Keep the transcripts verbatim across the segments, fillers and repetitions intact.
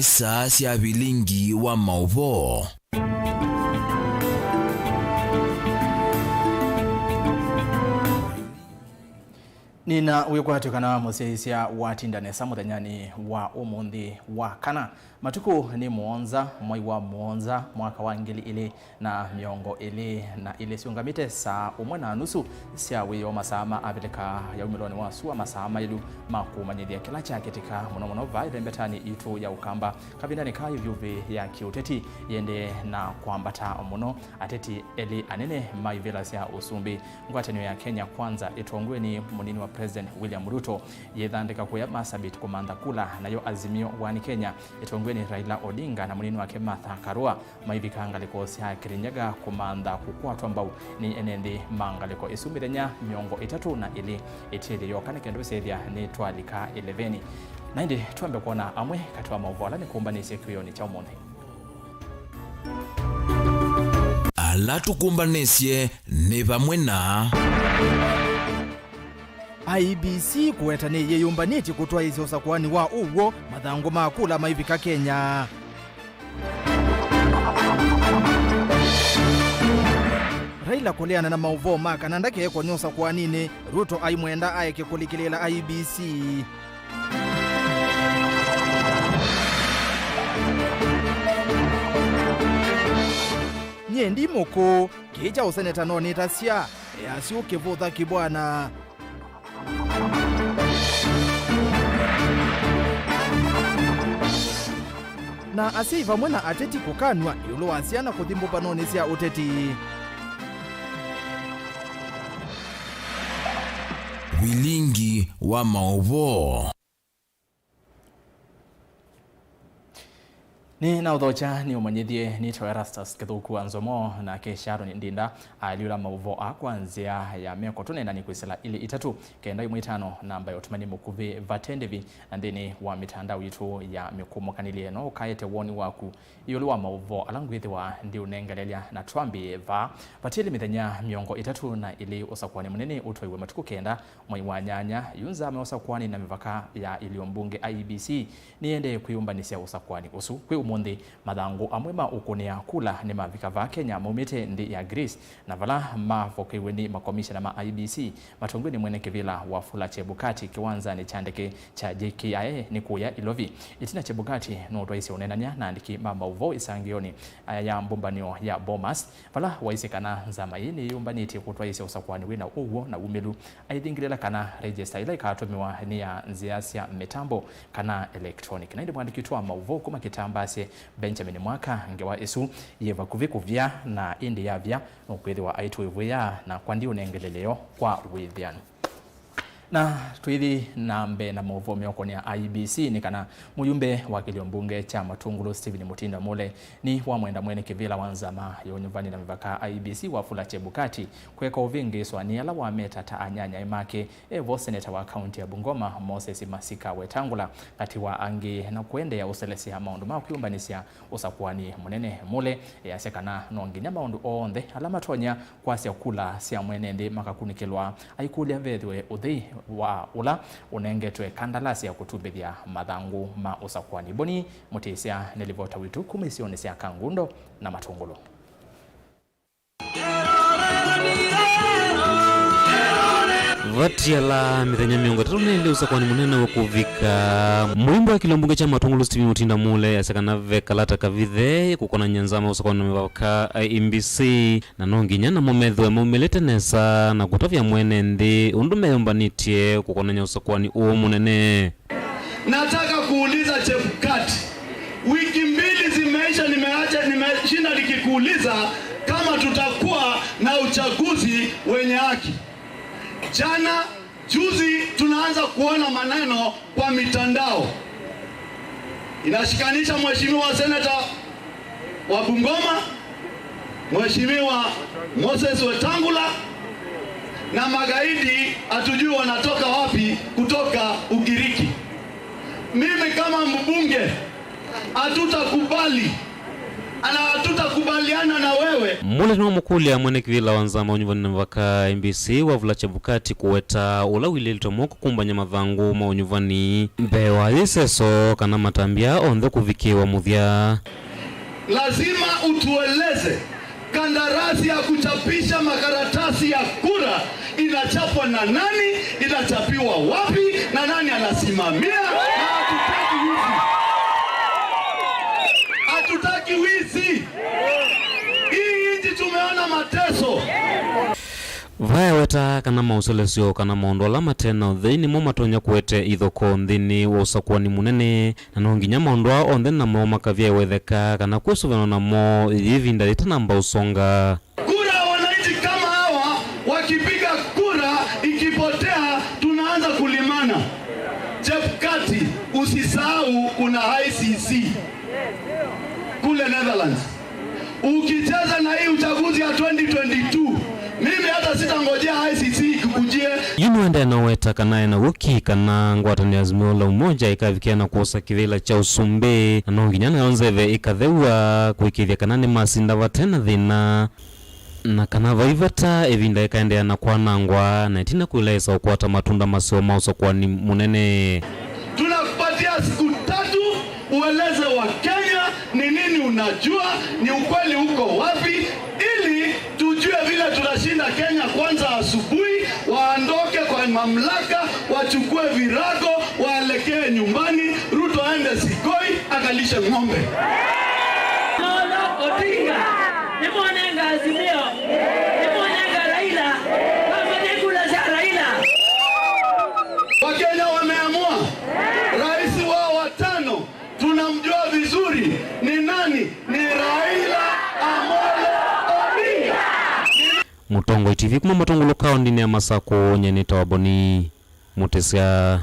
Saa sya vilingi wa maũvoo. Nĩna wĩkwatyo kana mũsyaĩĩsya watinda nesa mũthenyanĩ wa ũmũnthĩ wa kana. Matukũ nĩ mũonza, mwai wa mũonza, mwaka wa ngili ilĩ na mĩongo ĩlĩ na ilĩ, syũngamĩte saa ũmwe na nusu sya wĩoo, masaa ma Avilika ya umĩlonĩ wa sua, masaa maĩlu ma kũmanyĩthya kĩla kyakĩtĩka mũno mũno vaa ĩvembetanĩ itũ ya Ũkamba. Kavindanĩ ka ĩvyũvĩ ya kĩũteti yĩendee na kwambata mũno, ateti elĩ anene ma ivĩla sya ũsumbĩ, ngwatanĩo ya Kenya Kwanza ĩtongoew'e nĩ mũnini wa President William Ruto yĩthandĩka kũya Marsabit kũmantha kula, nayo Azimio One Kenya ĩtongoew'e nĩ Raila Odinga na mũnini wake Martha Karua maivika ngalĩko sya Kirinyaga kũmantha kũkwatwa mbau nĩ ene nthĩ ma ngalĩko ĩsu mĩthenya mĩongo ĩtatũ na ĩlĩ ĩtiĩlye yoka, nĩ kenda ũsethya nĩtwalika ĩleveni. Na ĩndĩ twambe kwona amwe katĩ wa maũvoo ala nĩkũmbanĩsye kĩwĩonĩ kya ũmũnthĩ. Ala tũkũmbanĩsye nĩ vamwe na I E B C kũweta nĩyĩyũmbanĩtye kũtwaĩĩsya ũsakũani wa ũw'o mathangũ ma kula maivika Kenya. Raila kũleana na maũvoo ma kana ndakekony'e ũsakũaninĩ, Ruto aimwenda aeke kũlikĩlĩĩla I E B C. Nyie ndi mũkũũ, kĩĩ kya ũseneta no nĩtasya, easya ũkĩvũtha kĩbwana. Na asyai vamwe na ateti kũkanw'a ĩũlũ wa syana kũthi mbũmbanonĩ sya ũteti. Vilingi wa maũvoo. Nĩ na ũthokya nĩ ũmanyĩthye nĩtawa Erastus Kĩthũku wa Nzomo, nake Sharon Ndinda alyũla maũvoo aa kwa nzĩa ya meko. Tũneenany'e kwĩsĩla ilĩ itatũ, kenda ĩmwe itano, namba ya ũtũmani mũkuvĩ vate ndĩvi na nthĩnĩ wa mĩtandao yitũ ya mĩkũmũkanĩlye. No ũkaete woni waku ĩũlũ wa maũvoo ala ngwĩthĩwa ndiũnengelelya, na twambĩĩe vaa. Vatiĩle mĩthenya mĩongo ĩtatũ na ĩlĩ ũsakũani mũnene ũtwaiwe matukũ kenda mwai wa nyanya, yu nzama ya ũsakũani na mĩvaka ya ilio mbunge I E B C nĩyendee kwĩyũmbanĩsya ũsakũani ũsu. Kwĩ ũmũnthĩ, mathangũ amwe ma ũkũnĩa kula nĩmavika vaa Kenya maumĩte nthĩ ya Greece, na vala mavokeiwe nĩ makomishena ma I E B C matongoew'e nĩ mwene kĩvĩla Wafula Chebukati kĩwanzanĩ kya ndeke kya J K I A nĩ kũya Ilovi. Ĩtina, Chebukati nũtwaisye ũneenany'a na andĩki ma maũvoo ĩsangĩonĩ ya mbũmbanĩo ya Bomas, vala waisye kana nzama ĩĩ nĩyĩyũmbanĩtye kũtwaĩĩsya ũsakũani wĩ na ũw'o na wumĩlu. Aithingĩlĩla kana regista ĩla ĩkatũmĩwa nĩ ya nzĩa sya mĩtambo kana electronic. Na ĩndĩ mwandĩki witũ wa maũvoo kuma Kĩtambasye, Benjamin Mwaka, ngewa ĩsu yĩ vakuvĩ kũvya, na ĩndĩ yavya nũkwĩthĩwa aitũ ĩvũĩa, na kwa ndiũnengeleleo kwa wĩthĩanu. Na tũithi na mbee na maũvoo meũkonea I E B C, nĩ kana mũyumbe wa kĩlio mbunge kya Matungulu, Stephen Mutinda Mule, nĩ wamwenda mwene kĩvĩla wa nzama ya ũnyuvani na mĩvaka, I E B C, Wafula Chebukati kweka ũvĩngĩĩswa nĩ ala wameta ta anyanyae make e vo seneta wa kaunti ya Bungoma, Moses Masika Wetangula, katĩ wa angĩ, na kũendeea ũselesya maũndũ ma kwĩyũmbanĩsya ũsakũani mũnene. Mule easya kana no nginya maũndũ onthe ala matonya kwasya kula sya mwene nthĩ makakunĩkĩlwa, aikũlya vethĩwe ũthei wa ũla ũnengetwe kandalasi ya kũtumbĩthya mathangũ ma ũsakũani. Boni Mũtĩsya nĩ livota witũ kuma isionĩ sya Kangundo na Matungulu. Vatiala mĩthenya mĩongo ĩtatũ na ĩlĩ ũsakũani mũnene ũkũvika. Mũyumbe wa kĩlio mbunge kya Matungulu, Stephen Mutinda Mule, asya kana ve kalata kavithe kũkonany'a nzama ũsakũani na mĩvaka, I E B C, na no nginya namo methĩwe maumĩlĩte nesa na kũtavya mwene nthĩ ũndũ meyũmbanĩtye kũkonany'a ũsakũani ũũ mũnene. Nataka kuuliza Chebukati, wiki mbili zimeisha, nimeacha, nimeshinda nikikuuliza kama tutakuwa na uchaguzi wenye haki. Jana, juzi, tunaanza kuona maneno kwa mitandao. Inashikanisha mheshimiwa seneta wa Bungoma, Mheshimiwa Moses Wetangula, na magaidi hatujui wanatoka wapi, kutoka Ugiriki. Mimi kama mbunge, hatutakubali, na hatutakubaliana na wewe. Ũla nĩwamũkũlya mwene kĩvĩla wa nzama ũnyuvani na mĩvaka, M B C, Wafula Chebukati kũweta ũla ũilĩlĩtwe moko kũmbany'a mathangũ ma ũnyuvani mbee wa yĩseso kana matambya onthe kũvikĩĩwa mũthya. Lazima utueleze kandarasi ya kuchapisha makaratasi ya kura inachapwa na nani, inachapiwa wapi, na nani anasimamia, na hatutaki wizi. Hatutaki wizi. Hii nchi tumeona mateso. Vaeweta kana maũselesyo kana maũndũ ala mate na ũthei nĩmo matonya kũete ithokoo nthĩnĩ wa ũsakũani mũnene, na no nginya maũndũ aa onthe namo makavyaĩwetheka kana kwĩsũvĩanwa namo ĩvinda yĩtanamba ũsonga. Kura ya wananchi kama hawa wakipiga kura ikipotea, tunaanza kulimana. Chebukati, usisahau kuna I C C kule Netherlands. Ukicheza na hii uchaguzi ya twenty twenty-two, mimi hata sitangojea I C C ikukujie. Yu nĩwaendee na ũweta kana ena w'o ki kana ngwatanĩo ya Azimio la Umoja ĩkavikĩa na kwosa kĩvĩla kya ũsumbĩ, na no nginya nayo nzeve ĩkathew'a kũĩkĩĩthya kana nĩmasinda vate na thĩna, na kana vai vata ĩvinda ĩkaendeea na kwanangwa na ĩtina kwĩlaĩsa ũkwata matunda maseo ma ũsakũani mũnene. Tunakupatia siku tatu ueleze wa Kenya ni nini unajua, ni ukweli uko wapi, ili tujue vile tunashinda Kenya Kwanza asubuhi, waondoke kwa mamlaka, wachukue virago, waelekee nyumbani, Ruto aende Sigoi akalishe ng'ombe. Amolo Odinga, nĩmũnenga Azimio, nĩmũnenga Raila, kambe nĩ kula sya Raila. Wakenya wameamua, rais wao wa tano tunamjua vizuri ni nani? Ni Raila Amolo Odinga. Mũtongoi T V kuma Matungulu kaũndĩnĩ ya Masakũ, nyie nĩtawa Boni Mũtĩsya.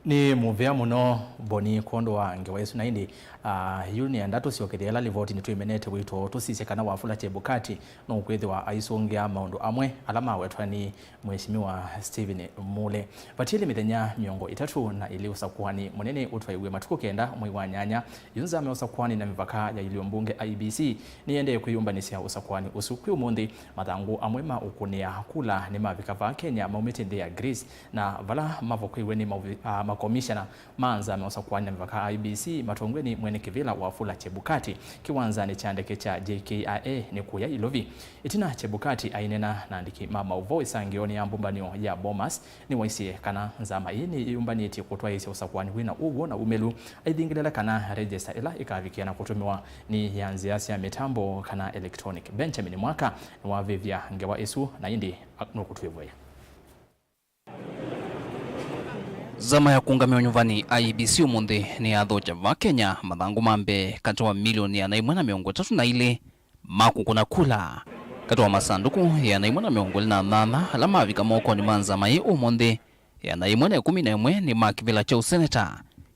Nĩ mũvea mũno, Boni, kwondũ wa ngewa ĩsu. Na ĩndĩ, ah, yu nĩenda tũsyokethye ĩla livoti nĩtwĩmenete witũ, tũsisye kana Wafula Chebukati nũkwĩthĩwa aisũngĩa maũndũ amwe ala mawetwa nĩ Mheshimiwa Stephen Mule. Vatiele mĩthenya mĩongo ĩtatũ na ĩlĩ ũsakũani mũnene ũtwaiwe matukũ kenda mwei wa nyanya, yu nzama ya ũsakũani na mĩvaka ya ilio mbunge I E B C nĩyendee kwĩyũmbanĩsya ũsakũani ũsu. Kwĩ ũmũnthĩ, mathangũ amwe ma ũkũnĩa kula nĩmavika vaa Kenya maumĩte nthĩ ya Greece, na vala mavokwĩw'e nĩ maovi-, a, makomishana ma nzama ya ũsakũani na mĩvaka I E B C matongoew'e nĩ mwene kĩvĩla Wafula Chebukati kĩwanzanĩ kya ndeke kya J K I A nĩ kũya Ilovi. Ĩtina, Chebukati aineena na andĩki ma maũvoo ĩsangĩonĩ ya mbũmbanĩo ya Bomas, nĩwaisye kana nzama ĩĩ nĩyĩyũmbanĩtye kũtwaĩĩsya ũsakũani wĩna ũw'o na umĩlu. Aithingĩlĩla kana rejista ĩla ĩkavikĩa na kũtũmĩwa nĩ ya nzĩa sya mĩtambo kana electronic. Benjamin Mwaka nĩwavĩvya ngewa ĩsu na ĩndĩ a-, nũkũtwĩvũĩa. Nzama ya kũũngamĩa ũnyuvani I E B C ũmũnthĩ nĩyathokya vaa Kenya mathangũ ma mbee katĩ wa milioni ĩana ĩmwe na mĩongo ĩtatũ na ilĩ ma kũkũna kula. Katĩ wa masandũkũ ĩana ĩmwe na mĩongo ĩlĩ na nyanya ala mavika mokonĩ ma nzama ĩĩ ũmũnthĩ, ĩana ĩmwe na ĩkũmi na ĩmwe nĩ ma kĩvĩla kya ũseneta,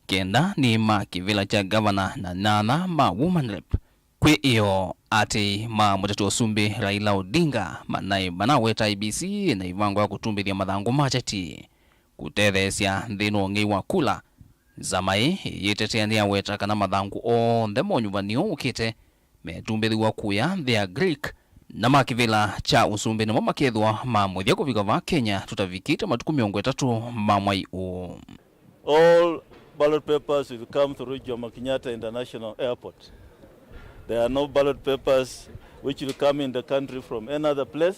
kenda nĩ ma kĩvĩla kya ngavana, na nyanya ma woman rep. Kwĩ ĩoo, aatĩĩi ma mũteti wa ũsumbĩ Raila Odinga manaĩ manaweta I E B C na ĩvango ya kũtumbĩthya mathangũ ma ateti kũtetheesya nthĩnĩ wa ũng'ei wa kula. Nzama ĩĩ yĩtetea nĩyaweta kana mathangũ onthe ma ũnyuvani ũũ ũkĩte metumbĩthĩw'a kũya nthĩ ya Greek, na ma kĩvĩla kya ũsumbĩ nĩmo makethĩwa ma mũthya kũvika vaa Kenya tũtavikĩte matukũ mĩongo ĩtatũ ma mwai ũũ. All ballot papers will come through Jomo Kenyatta International Airport. There are no ballot papers which will come in the country from any other place,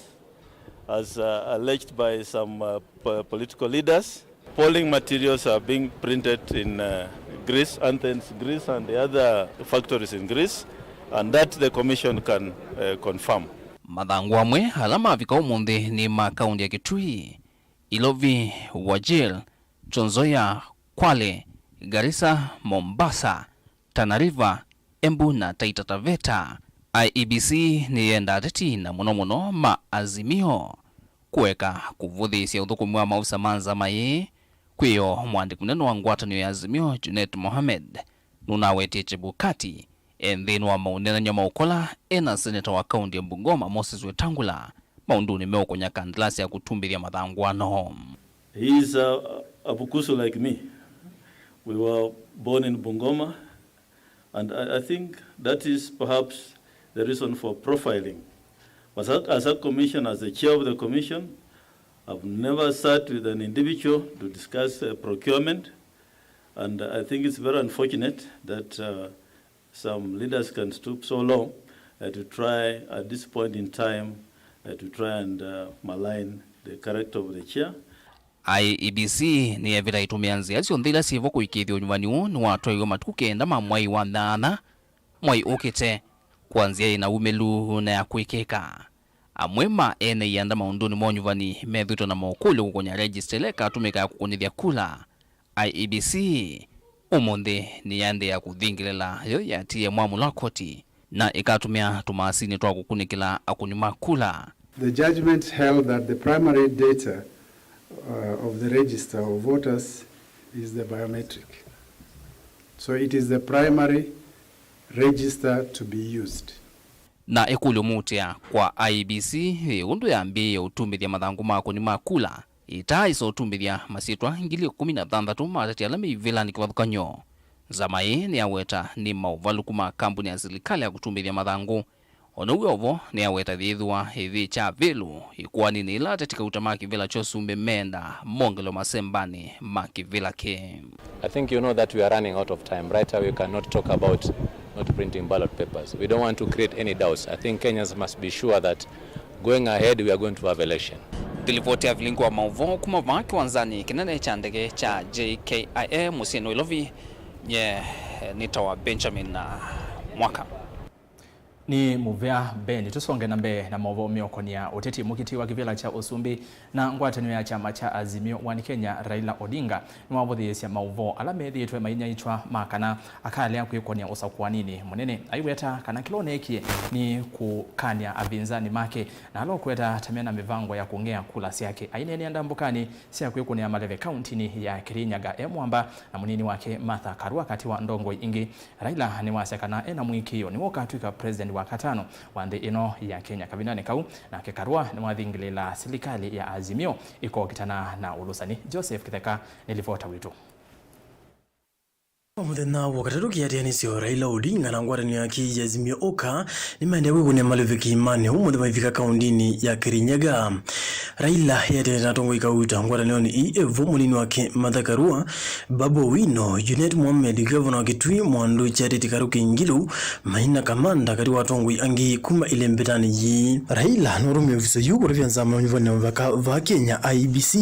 as, uh, alleged by some, uh, po-, political leaders. Polling materials are being printed in, uh, Greece, Athens, Greece, and the other factories in Greece, and that the commission can, uh, confirm. Mathangũ amwe ala mavika ũmũnthĩ nĩ ma kaũndĩ ya Kitui, Ilovi, Wajir, Trans Nzoia, Kwale, Garissa, Mombasa, Tana River, Embu na Taita Taveta. I E B C nĩyenda ateti, na mũno mũno ma Azimio, kũeka kũvũthĩĩsya ũthũkũmi wa maovisa ma nzama ĩĩ. Kwĩoo, mwandĩki mũnene wa ngwatanĩo ya Azimio, Junet Mohamed, nũnawetie Chebukati e nthĩnĩ wa maũneenany'a ma ũkola e na seneta wa kaũndĩ ya Bungoma, Moses Wetangula, maũndũnĩ meũkũnya kandalasi ya kũtumbĩthya mathangũ ano. He is a, a Bukusu like me. We were born in Bungoma, and I, I think that is perhaps The reason for profiling. But as a, as a commission, as the chair of the commission, I've never sat with an individual to discuss, uh, procurement. And I think it's very unfortunate that, uh, some leaders can stoop so low, uh, to try, at this point in time, uh, to try and, uh, malign the character of the chair. I E B C nĩyevĩta ĩtũmĩa nzĩa syonthe ila syĩvo kũĩkĩĩthya ũnyuvani ũũ nĩwatwaiwe matukũ kenda ma mwai wa nyanya mwai ũkĩte, kwa nzĩa yĩ na umĩlu na ya kwĩkĩka. Amwe ma ene ianda maũndũnĩ ma ũnyuvani methĩĩtwe na mokũlyo kũkũnya registry ĩla ĩkatũmĩka ya kũkũnĩthya kula. I E B C ũmũnthĩ nĩyaendeea kũthingĩlĩla yo yatiie mwamũlo wa koti na ĩkatũmĩa tũmasinĩ twa kũkunĩkĩla akũni ma kula. The judgment held that the primary data, uh, of the register of voters is the biometric. So it is the primary register to be used. Na ĩkũlyo mũtĩa kwa I E B C yĩ ũndũ yambĩĩe ũtumĩthya mathangũ ma akũni ma kula. Ĩtaa ĩsa ũtumĩthya masyĩtwa ngili ĩkũmi na thanthatũ ma ateti ala me ivĩlanĩ kĩvathũkany'o. Nzama ĩĩ nĩyaweta nĩ maũvalũku ma kambuni ya silikalĩ ya kũtumĩthya mathangũ. O na ũu wĩ o vo, nĩyaweta yĩthĩwa ĩthĩkya vĩlũ ĩkoaninĩ ĩla ateti kauta ma kĩvĩla kya ũsumbĩ menda mongelwe masembanĩ ma kĩvĩla kĩĩ. I think you know that we are running out of time. Right away, we cannot talk about not printing ballot papers. We don't want to create any doubts. I think Kenyans must be sure that going ahead, we are going to have election. Nĩ livoti ya vilingi wa maũvoo kuma vaa kĩwanzanĩ kĩnene kya ndege kya J K I A mũsyĩnĩ wa Nairobi, nye nĩtawa Benjamin, uh, Mwaka. Nĩ mũvea Ben. Tũsonge na mbee na maũvoo meũkonia ũteti. Mũkiti wa kĩvĩla kya ũsumbĩ na ngwatanĩo ya kyama kya Azimio One Kenya, Raila Odinga, nĩwavũthĩĩsya maũvoo ala methĩĩtwe mainyaĩĩkw'a ma kana akalea kwĩkonia ũsakũaninĩ mũnene. Aiweta kana kĩla ũneekie nĩ kũkany'a avĩnzani make, na ala ũkweta ta mena mĩvango ya kũng'ea kula syake. Aineenea ndambũkanĩ sya kwĩkũnĩa maleve kauntinĩ ya Kirinyaga e mwamba na mũnini wake Martha Karua katĩ wa ndongoi ingĩ. Raila nĩwasya kana e na mũĩkĩĩo nĩwe ũkatw'ĩka president wa katano wa nthĩ ĩno ya Kenya kavindanĩ kau, nake Karua nĩwathingĩlĩĩla silikalĩ ya Azimio ĩkokitana na ũlũsani. Joseph Kĩtheka nĩ livota witũ. Kwa mũthenya wa katatũ, kĩatĩanĩsyo Raila Odinga na ngwatanĩo yake ya Azimio Oka nĩmaendee kwĩkũnĩa maleve kĩĩmanĩ ũmũnthĩ maivika kauntinĩ ya Kirinyaga. Raila eatĩanĩte na atongoi kauta ngwatanĩonĩ ii e vo mũnini wake Martha Karua, Babu Owino, Junet Mohamed, ngavana wa Kitui, Mwandu Charity Karuki Ngilu, Maina Kamanda, katĩ wa atongoi angĩ kuma ĩlembetanĩ yĩĩ. Raila nũtũmĩe ũviso yu kũtavya nzama ya ũnyuvani wa mĩvaka vaa Kenya, I E B C,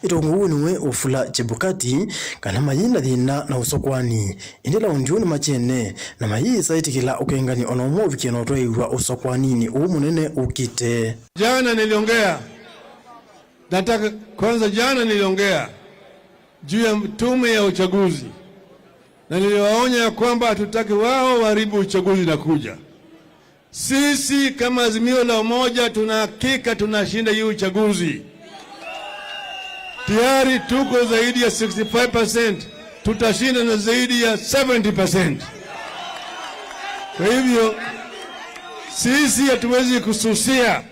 ĩtongoew'e nĩwe Wafula Chebukati, kana mayĩ na thĩna na ũsakũani. Ĩndĩ laundi ũũ nĩmakyene na mayĩsa ĩtĩkĩla ũkengani o na ũmwe ũvikie na ũtwaĩw'a ũsakũaninĩ ũũ mũnene ũkĩte. Jana niliongea, nataka, kwanza, jana niliongea juu ya tume ya uchaguzi, na niliwaonya ya kwamba hatutaki wao waharibu uchaguzi na kuja. Sisi kama Azimio la Umoja tuna hakika tunashinda hii uchaguzi. Tayari tuko zaidi ya sixty-five percent, tutashinda na zaidi ya seventy percent. Kwa hivyo, sisi hatuwezi kususia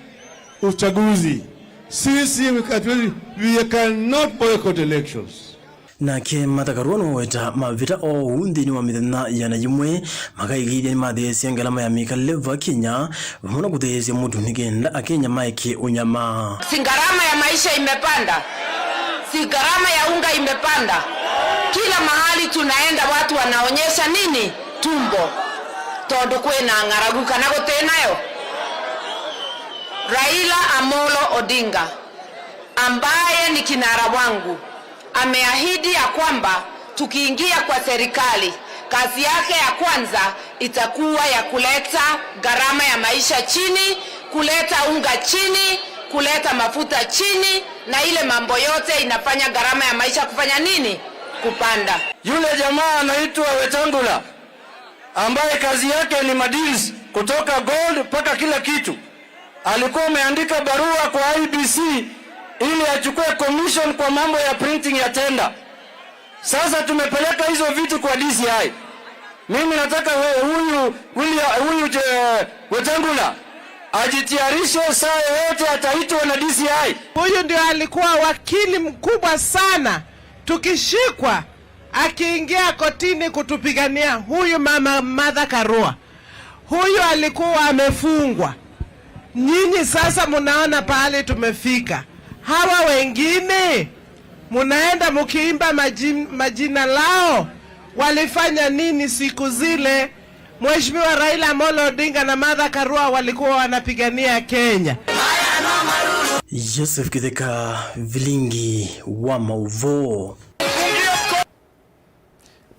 uchaguzi. Sisi hatuwezi, we cannot boycott elections. Nake Martha Karua nĩwaweta mavĩta oou nthĩnĩ wa mĩthenya ĩana yĩmwe makaĩkĩĩthya nĩmatheesya ngalama ya mĩkalĩle vaa Kenya, vamwe na kũtheesya mũtu nĩ kenda Akenya maeke ũnyama. Si gharama ya maisha imepanda? Si gharama ya unga imepanda? Kila mahali tunaenda watu wanaonyesha nini? Tumbo. Tondũ kwĩna ng'aragu kana gũtĩ nayo? Raila Amolo Odinga, ambaye ni kinara wangu, ameahidi ya kwamba tukiingia kwa serikali, kazi yake ya kwanza itakuwa ya kuleta gharama ya maisha chini, kuleta unga chini, kuleta mafuta chini, na ile mambo yote inafanya gharama ya maisha kufanya nini? Kupanda. Yule jamaa anaitwa Wetangula, ambaye kazi yake ni madeals, kutoka gold mpaka kila kitu. Alikuwa ameandika barua kwa I E B C ili achukue commission kwa mambo ya printing ya tender. Sasa tumepeleka hizo vitu kwa D C I. Mimi nataka we-, huyu William, huyu, eh, Wetangula ajitayarishe, saa yoyote ataitwa na D C I. Huyu ndio alikuwa wakili mkubwa sana, tukishikwa akiingia kotini kutupigania, huyu mama Martha Karua. Huyu alikuwa amefungwa. Nyinyi sasa munaona pahali tumefika. Hawa wengine munaenda mukiimba maji-, majina lao. Walifanya nini siku zile Mheshimiwa Raila Amolo Odinga na Martha Karua walikuwa wanapigania Kenya? Joseph Kitheka, Vilingi wa Mauvoo.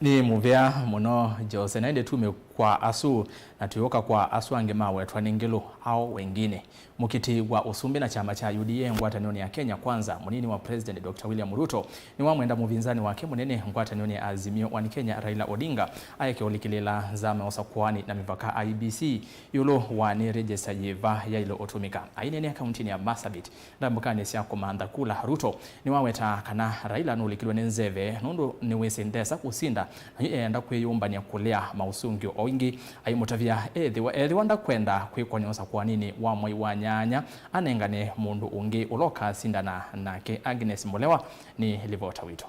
Nĩ mũvea mũno, Jose, na ĩndĩ tume kwa asu, na twĩũka kwa asu angĩ mawetwa nĩ ngĩlũ ao wengine. Mũkiti wa ũsumbĩ na kyama kya U D A ngwatanĩonĩ ya Kenya Kwanza, mũnini wa President Doctor William Ruto, nĩwamwenda mũvinzani wake mũnene ngwatanĩonĩ ya Azimio One Kenya, Raila Odinga, aeke ũlikĩlĩla nzama ya ũsakũani na mĩvaka, I E B C, ĩũlũ wa nĩ register yĩva yaĩle ũtũmĩka. Aineenea kauntinĩ ya Marsabit, ndambũkanĩ sya kũmantha kula, Ruto nĩwaweta kana Raila nũlikilwe nĩ nzeve nũndũ nĩwĩsĩ ndesa kũsinda, na yu eenda kwĩyũmbany'a kũlea maũsũngĩo o ĩngĩ, aimũtavya ethĩwa, ethĩwa ndakwenda kwĩkwany'a ũsakũaninĩ wa mwai wa nyanya, anengane mũndũ ũngĩ ũla ũkasindana nake. Agnes Mũlewa nĩ livota witũ.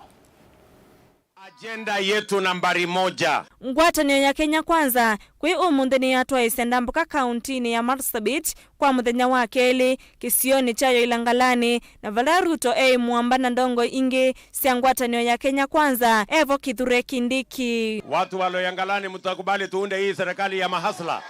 Agenda yetu nambari moja. Ngwatanĩo ya Kenya Kwanza kwĩ ũmũnthĩ nĩyatwaĩsye ndambũka kauntinĩ ya Marsabit kwa mũthenya wa kelĩ kĩsionĩ kya Loiyangalani, na vala Ruto eĩ mũamba na ndongoi ingĩ sya ngwatanĩo ya Kenya Kwanza evo Kithure Kindiki. Watu wa Loiyangalani, mtakubali tuunde hii serikali ya mahasla?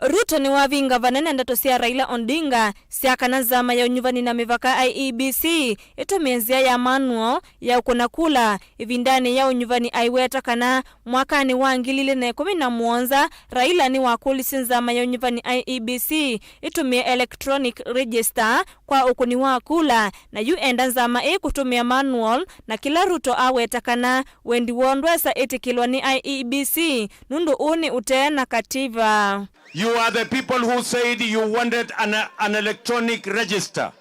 Ruto nĩwavinga vanene ndeto sya Raila Odinga sya kana nzama ya ũnyuvani na mĩvaka, I E B C, ĩtũmĩe nzĩa ya manual ya ũkũna kula. Ĩvindanĩ ya ũnyuvani aiweta kana mwakanĩ wa ngili ilĩ na ĩkũmi na mũonza, Raila nĩwakũlisye nzama ya ũnyuvani, I E B C, ĩtũmĩe electronic register kwa ũkũni wa kula, na yu enda nzama ĩĩ kũtũmĩa manual, na kĩla Ruto aweta kana wendi woo ndwesa ĩtĩkĩlwa nĩ I E B C nũndũ ũũ nĩ ũtee na kativa. You are the people who said you wanted an, an electronic register.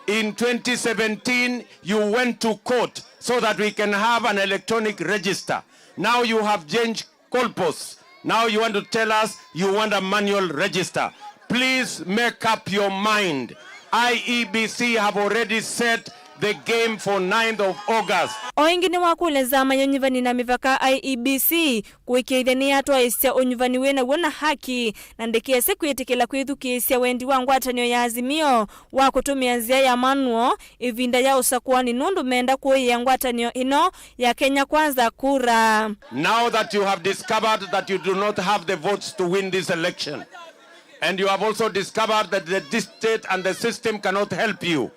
In twenty seventeen, you went to court so that we can have an electronic register. Now you have changed goalposts. Now you want to tell us you want a manual register. Please make up your mind. I E B C have already set the game for ninth of August. O ĩngĩ nĩwakũlya nzama ya ũnyuvani na mĩvaka, I E B C, kũĩkĩĩthya nĩyatwaĩsya ũnyuvani wĩ naw'o na haki, na ndĩkese kwĩtĩkĩla kwĩthukĩĩsya wendi wa ngwatanĩo ya Azimio wa kũtũmĩa nzĩa ya manual ĩvinda ya ũsakũani, nũndũ menda kũĩĩa ngwatanĩo ĩno ya Kenya Kwanza kura. Now that you have discovered that you do not have the votes to win this election, and you have also discovered that the state and the system cannot help you,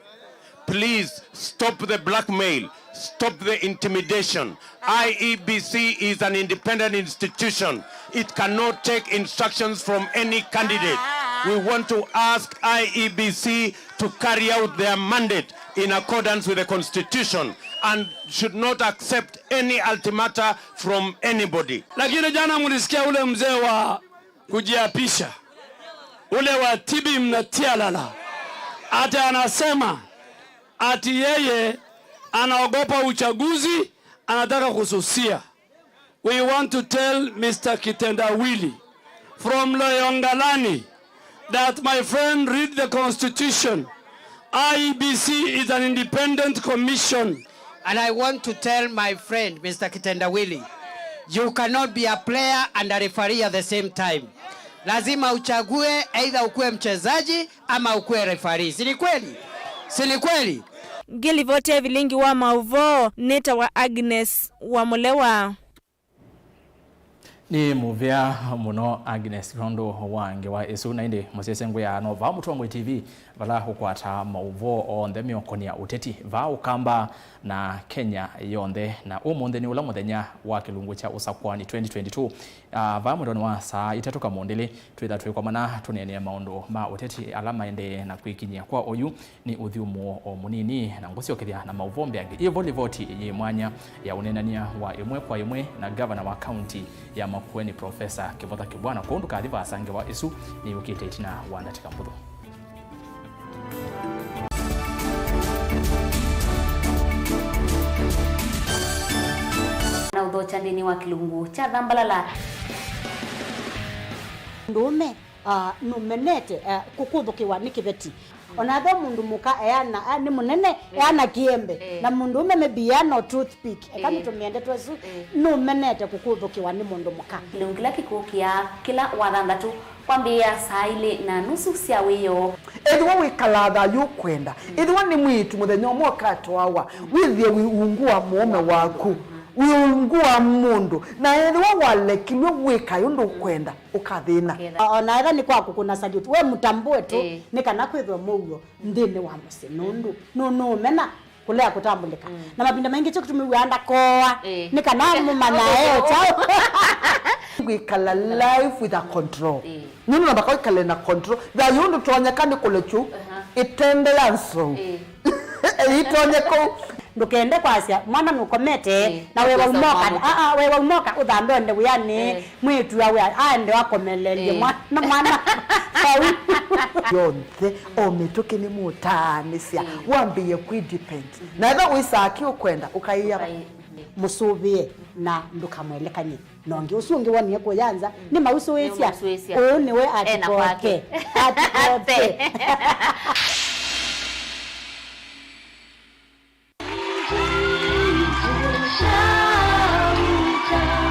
please stop the blackmail, stop the intimidation. I E B C is an independent institution. It cannot take instructions from any candidate. We want to ask I E B C to carry out their mandate in accordance with the constitution and should not accept any ultimata from anybody. Lakini jana mlisikia ule mzee wa kujiapisha, ule wa Tibim na Tialala, ati anasema ati yeye anaogopa uchaguzi, anataka kususia. We want to tell Mister Kitendawili from Loyongalani that, my friend, read the constitution. I E B C is an independent commission. And I want to tell my friend, Mister Kitendawili, you cannot be a player and a referee at the same time. Lazima uchague either ukuwe mchezaji ama ukuwe referee. Si ni kweli? Si ni kweli? Ngĩlivoti ya Vilingi wa Mauvoo, nĩtawa Agnes wa Mũlewa. Nĩ mũvea mũno Agnes nũndũ wa ngewa ĩsu, na ĩndĩ mũsyaĩĩsya ngwĩa no vaa Mũtongoi T V, vala ũkwataa maũvoo onthe meũkonĩa ũteti vaa Ũkamba na Kenya yonthe. Na ũmũnthĩ nĩ ũla mũthenya wa kĩlungu kya ũsakũani twenty twenty-two. Ah, vaa mwendonĩ wa saa itatũ kamũndĩlĩ, twĩtha twĩkomana tũneenea maũndũ ma ũteti ala maendee na kwĩkinyĩa kwa oyu. Nĩ ũthyũmũo o mũnini, na ngũsyokethya na maũvoo mbeange. Ĩvo livoti yĩ mwanya ya ũneenany'a wa ĩmwe kwa ĩmwe na ngavana wa kaunti ya Makueni, Profesa Kĩvotha Kĩbwana. Kwoou ndũkathi vaasa, ngewa ĩsu nĩyũkĩte ĩtina wa ndatĩka mbũthũ. Na ũthokya nthĩnĩ wa kĩlungu kya Thambalala. Ndũũme, ah, nũmenete, ah, kũkũthũkĩwa nĩ kĩveti. Ona ethĩwa mũndũ mũka eana, a, nĩ mũnene, eana kĩembe, na mũndũ ũme maybe eana o toothpick, eka nĩtũmĩe ndeto ĩsu, nũmenete kũkũthũkĩwa nĩ mũndũ mũka. Kĩlungu kĩla kĩkũkĩa kĩla wathanthatũ kwambĩĩa saa ilĩ na nusu sya wĩoo. Ethĩwa wĩkalaa thayũ ũkwenda, ethĩwa nĩ mwĩĩtu mũthenya ũmwe ũkatwawa, wĩthĩe wĩ ungu wa mũũme waku, wĩ ungu wa mũndũ, na ethĩwa walekilw'e wĩkae ũndũ ũkwenda, ũkathĩna. O na ethĩwa nĩ kwa kũkũna salute, we mũtambũe tu, nĩ kana kwĩthwe mũuo nthĩnĩ wa mũsyĩ, nũndũ nũ-, nũũmena kũlea kũtambũlĩka. Na mavinda maingĩ kyo kĩtũmĩw'aa ndakooa, nĩ kana mũmanya e kyaũ. Kwĩkala life with a control. Nũndũ namba kwĩkale na control. Thayũ ndũtonyeka nĩ kũlekyu ĩtende ya nsou. Ĩitonye kũu. Ndũkende kwasya mwana nũkomete, na wewa umoka, aa, wewa umoka ũthambe ũende wĩanĩ, mwĩĩtu awe aende akomeleelye mwana, mwana vau. Yonthe o mĩtũkĩ nĩ mũtaanĩsya, wambĩĩe kwĩ depend. Na ethĩwa wĩsaa kĩ ũkwenda, ũkaĩa mũsũvĩe na ndũkamwelekany'e. Na ũngĩ ũsu ũngĩ wonie kũya nza, nĩ mausũĩsya. Nĩ mausũĩsya. Ũũ nĩwe ena kwake. Atikoke. Atikoke.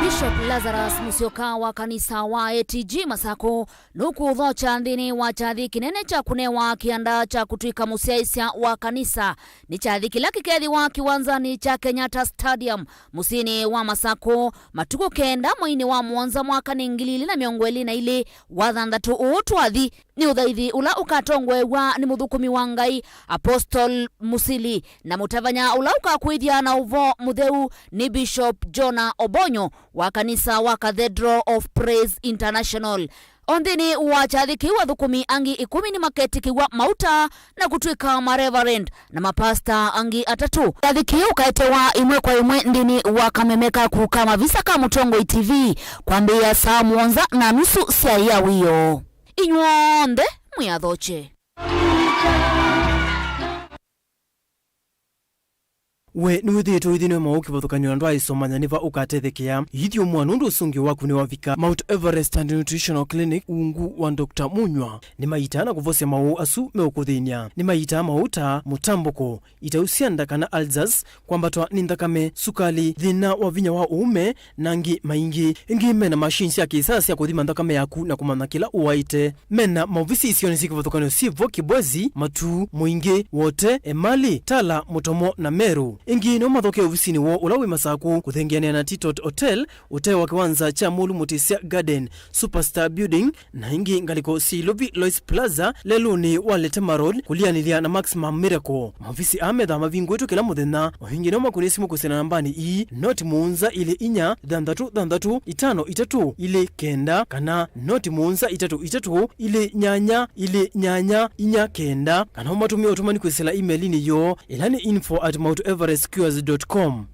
Bishop Lazarus Musyoka wa kanisa wa A T G Masakũ nũkũthokya nthĩnĩ wa kyathi kĩnene kya kũnewa kĩanda kya kũtw'ĩka mũsyaĩĩsya wa kanisa. Nĩ kyathi kĩla kĩkethĩwa kĩwanzanĩ kya Kenyatta Stadium, mũsyĩnĩ wa Masakũ, matukũ kenda mweinĩ wa mũonza mwaka nĩ ngili ilĩ na mĩongo ĩlĩ na ilĩ. Wathanthatũ ũũ twathi nĩ ũthaithi ũla ũkatongoew'a nĩ mũthũkũmi wa Ngai, Apostle Musili, na mũtavany'a ũla ũkakwĩthya na ũvoo mũtheu nĩ Bishop Jonah Obonyo wa kanisa wa Cathedral of Praise International. O nthĩnĩ wa kyathĩ kĩu, athũkũmi angĩ ĩkũmi nĩmaketĩkĩw'a mauta na kũtw'ĩka mareverend na mapasta angĩ atatũ. Kyathĩ kĩu kaetewa ĩmwe kwa ĩmwe nthĩnĩ wa kameme kaku ka Mavisa ka Mũtongoi T V kwambĩĩa saa mũonza na nusu sya ĩa wĩoo. Inyw'onthe mwĩ athokye. We nĩwĩthĩĩtwe ũithinĩwe maũũ kĩvathũkany'o na ndwaaĩsomanya nĩ va ũkatethekea? Ithyũmũa nũndũ ũsũngĩo waku nĩwavika. Mount Everest and Nutritional Clinic ungu wa Doctor Munywa nĩmaitaa na kũvosya maũũ asu meũkũthĩny'a. Nĩmaitaa maũũ ta mũtambũko, itau sya nda kana ulcers, kwambatwa nĩ nthakame, sukali, thĩna wa vinya wa ũũme, na angĩ maingĩ. Ĩngĩ mena machine sya kĩsaa sya kũthima nthakame yaku na kũmanya kĩla ũwaĩte. Mena maovisi isionĩ syĩ kĩvathũkany'o syĩ vo Kibwezi, Matuu, Mũingĩ, Wote, Emali, Tala, Mũtomo, na Meru. Ĩngĩ no mathokee ovisinĩ woo ũla wĩ Masakũ, kũthengeanĩa na Titot Hotel, ũtee wa kĩwanza kya Mũlu Mũtĩsya Garden, Superstar Building, na ĩngĩ ngalĩko syĩ Ilovi Lois Plaza, lelũnĩ wa Letema Road, kũlianĩlya na Maximum Miracle. Maovisi aa methaa mavingũĩtwe kĩla mũthenya. O ĩngĩ no makũnĩe simũ kwĩsĩla nambanĩ ii, noti mũonza ilĩ inya, thanthatũ thanthatũ, itano itatũ, ilĩ kenda, kana noti mũonza itatũ itatũ, ilĩ nyanya, ilĩ nyanya, inya kenda, kana ũmatũmĩe ũtũmani kwĩsĩla email-inĩ yoo, ĩla nĩ info at mount everest cures dot com.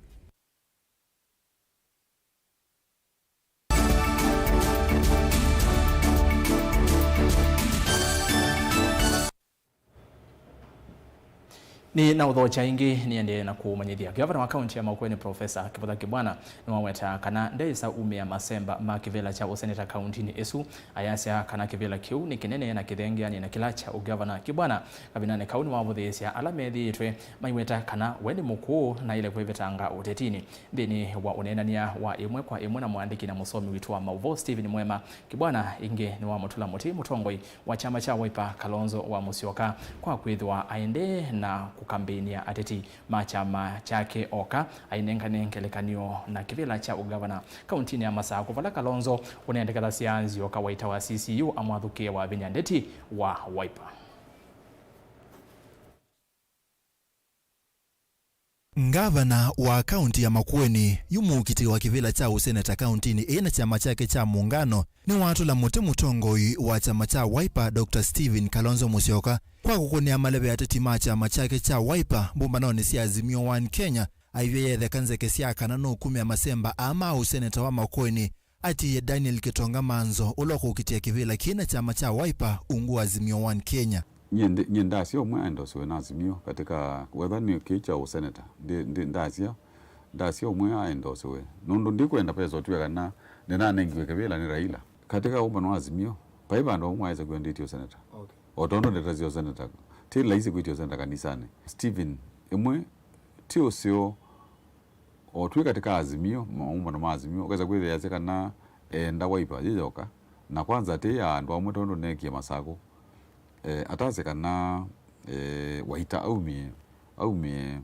Nĩ na ũthokya ĩngĩ, nĩendee na kũmanyĩthya. Gavana wa kaunti ya Makueni, Professor Kivutha Kibwana, nĩwaweta kana ndeĩsa umĩa masemba ma kĩvĩla kya ũseneta kauntinĩ ĩsu, ayasya kana kĩvĩla kĩu nĩ kĩnene na kĩthengeanĩ na kĩla kya ũgavana. Kibwana kavindanĩ kau nĩwavũthĩĩsya ala methĩĩtwe maiweta kana we nĩ mũkũũ na aĩle kwĩvetanga ũtetinĩ. Nthĩnĩ wa ũneenany'a wa ĩmwe kwa ĩmwe na mũandĩki na mũsomi witũ wa maũvoo Stephen Mwema, Kibwana ĩngĩ nĩwamũtũla mũtĩ mũtongoi wa kyama kya Wiper, Kalonzo wa Musyoka, kwa kwĩthĩwa aendee na kũkambĩnĩa ateti ma kyama kyake oka ainengane ngelekany'o na kĩvĩla kya ũgavana kauntinĩ ya Masakũ, vala Kalonzo ũnendekethasya nzyoka waita wa C C U amwathũkĩe wavinya ndeti wa Wiper. Ngavana wa kaunti ya Makueni, yu mũkitĩi wa kĩvĩla kya ũseneta kauntinĩ ĩĩ na kyama kyake kya Muungano, nĩwatũla mũtĩ mũtongoi wa kyama kya Wiper, Doctor Stephen Kalonzo Musyoka, kwa kũkũnĩa maleve ateti ma kyama kyake kya Wiper mbũmbanonĩ sya Azimio One Kenya, aivya yetheka nzeke sya kana nũkumĩa masemba aa ma ũseneta wa Makueni, atiie Daniel Kitonga Manzo, ũla ũkũkitĩa kĩvĩla kĩĩ na kyama kya Wiper ungu wa Azimio One Kenya. Nyie ndi-, nyie ndasya ũmwe aendosiwe na Azimio katika whether nĩ kĩĩ kya ũseneta. Ndi-, ndi-, ndasya, ndasya ũmwe aendosiwe. Nũndũ ndikwenda pesa ũtw'e kana nĩnanengiwe kĩvĩla nĩ Raila. Katika ũmbano wa Azimio, vai vandũ ũmwe aĩse kwendĩtye ũseneta. Okay. O tondũ ndeto sya ũseneta Ti laisi kwĩtya ũsenda kanisanĩ. Stephen, ĩmwe ti ũseo, o twĩ katĩ ka Azimio, maũmbano ma Azimio, ũkesa kwĩthĩa asya kana eenda Wiper yĩ yoka, na kwanza atĩ ya andũ amwe tondũ neekie Masakũ. Eh, atasya kana, eh, Waita aumie, aumie,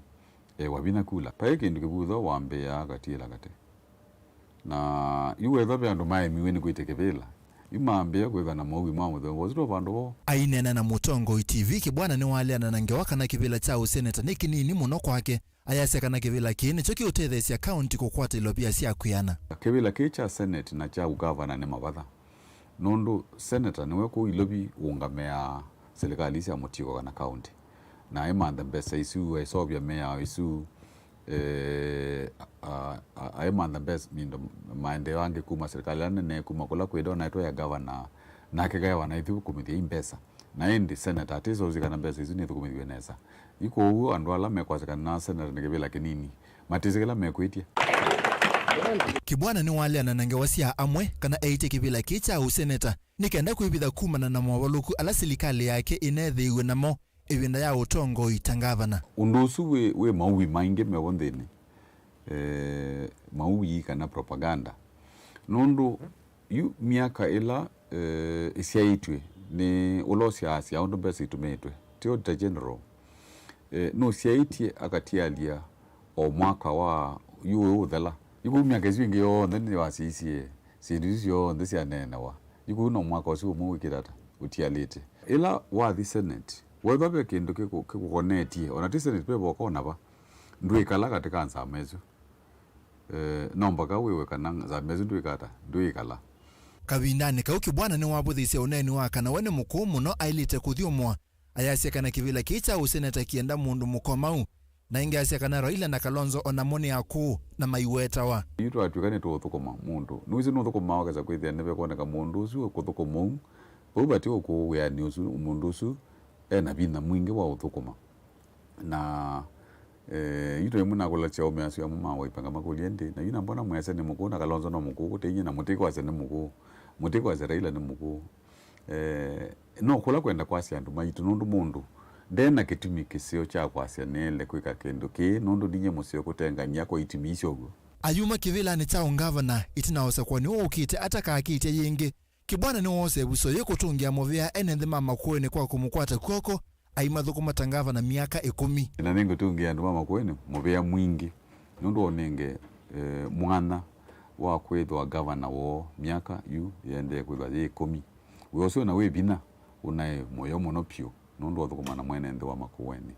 eh, Wavinya kula. Paĩ kĩndũ kĩvutho wambĩĩa akatiĩla katĩ. Na yu wethwa ve andũ maemiwe nĩ kwĩtya kĩvĩla, yu mambĩĩa kwĩthwa na maui ma mũthemba ũsu twa vandũ voo. Aineena na Mũtongoi T V, Kĩbwana nĩwaleana na ngewa kana kĩvĩla kya ũseneta nĩ kĩnini mũno kwake. Ayasya kana kĩvĩla kĩĩ nĩkyo kĩũtetheesya kaũnti kũkwata ilovia sya kwĩana. Kĩvĩla kĩĩ kya Senate na kya ũgavana nĩ mavatha, nũndũ seneta nĩwe kũu ilovi ũũngamĩaa silikalĩ sya mũtiĩko kana kaũnti, na aimantha mbesa isu, aiseũvya mĩao ĩsu, eh, a- a- aimantha mbesa, mindo, maendeeo angĩ kuma silikalĩ ĩla nene, kuma kũla kwĩ ndo naitwa ya gavana, nake gavana ĩthi kũmĩthya i mbesa. Na ĩndĩ seneta atĩsũsĩ kana mbesa isu nĩthũkũmĩthw'e nesa. Yu kwoou andũ ala mekwasya kana seneta nĩ kĩvĩla kĩnini, matĩsĩ kĩla mekwĩtya. Kĩbwana nĩwaleana na ngewa sya amwe kana eĩtye kĩvĩla kĩĩ kya ũseneta nĩ kenda kwĩvitha kumana na movalũku ala silikalĩ yake ĩneethĩiwe namo ĩvinda ya ũtongoi ta ngavana. Ũndũ ũsu wĩ, wĩ maui maingĩ mevo nthĩnĩ, eh, maui kana propaganda. Nũndũ yu myaka ĩla, eh, ĩsyaĩtw'e nĩ ũla ũsyaasya ũndũ mbesa itũmĩĩtwe, ti Auditor General, eh, nũsyaĩtye akatialya o mwaka wa yu ũyũ ũthela. Yu kũu myaka ĩsu ĩngĩ yonthe nĩwasyaisye syĩndũ isu syonthe syaneenewa. Yu kũu no mwaka ũsu ũmwe wĩkĩte ata ũtialĩte. Ĩla wathi Senate, wethwa ve kĩndũ kĩkũ- kĩkũkonetye, ona ti Senate, ve vokona va, ndwĩkala katĩ ka nzama ĩsu. Eh, no mbaka wĩwe kana nzama ĩsu ndwĩka ata, ndwĩkala. Kavindanĩ kau, Kĩbwana nĩwavũthĩsye ũneeni wa kana we nĩ mũkũũ mũno aĩlĩte kũthyũmũa. Ayasya kana kĩvĩla kĩĩ kya ũseneta kĩenda mũndũ mũkomau, na ĩngĩ asya kana Raila na Kalonzo o namo nĩ akũũ na maiwetawa. Yu twatw'ĩka nĩtũũthũkũma mũndũ, nĩwĩsĩ nũthũkũmaa ũkesa kwĩthĩa nĩvekwoneka mũndũ ũsu ũkũthũkũma ũu, vau vati ũkũũ wĩanĩ ũsu, mũndũ ũsu e na vinya mwingĩ wa ũthũkũma. Na, eh, yu tũimwe nakũlasya aũme asu amwe ma Wiper ngamakũlya ĩndĩ, na yu nambona mwĩasya nĩ mũkũũ na Kalonzo no mũkũũ kũte inyie, na mũtikwasya nĩ mũkũũ, mũtikwasya Raila nĩ mũkũũ. Eh, no kũla kwenda kwasya andũ maitũ, nũndũ mũndũ nde na kĩtumi kĩseo kya kwasya nĩĩle kwĩka kĩndũ kĩĩ, nũndũ ndinyie mũseo kũtengany'a kwa itumi isu ũw'o. Ayuma kĩvĩlanĩ kya ũngavana, ĩtina wa ũsakũani ũũ ũkĩte atakakĩtya yĩngĩ. Kĩbwana nĩwosa ĩvuso yĩĩ kũtũngĩa mũvea ene nthĩ ma Makueni kwa kũmũkwata kw'oko aimathũkũma ta ngavana myaka ĩkũmi. Na nĩngũtũngĩa andũ ma Makueni mũvea mwingĩ, nũndũ onenge, eh, mwanya wa kwĩthwa ngavana woo myaka yu yĩendee kwĩthwa yĩ ĩkũmi. Wĩa ũsu na wĩ vinya, ũnaĩ mũyo mũno vyũ, nũndũ wathũkũma na mwene nthĩ wa Makueni.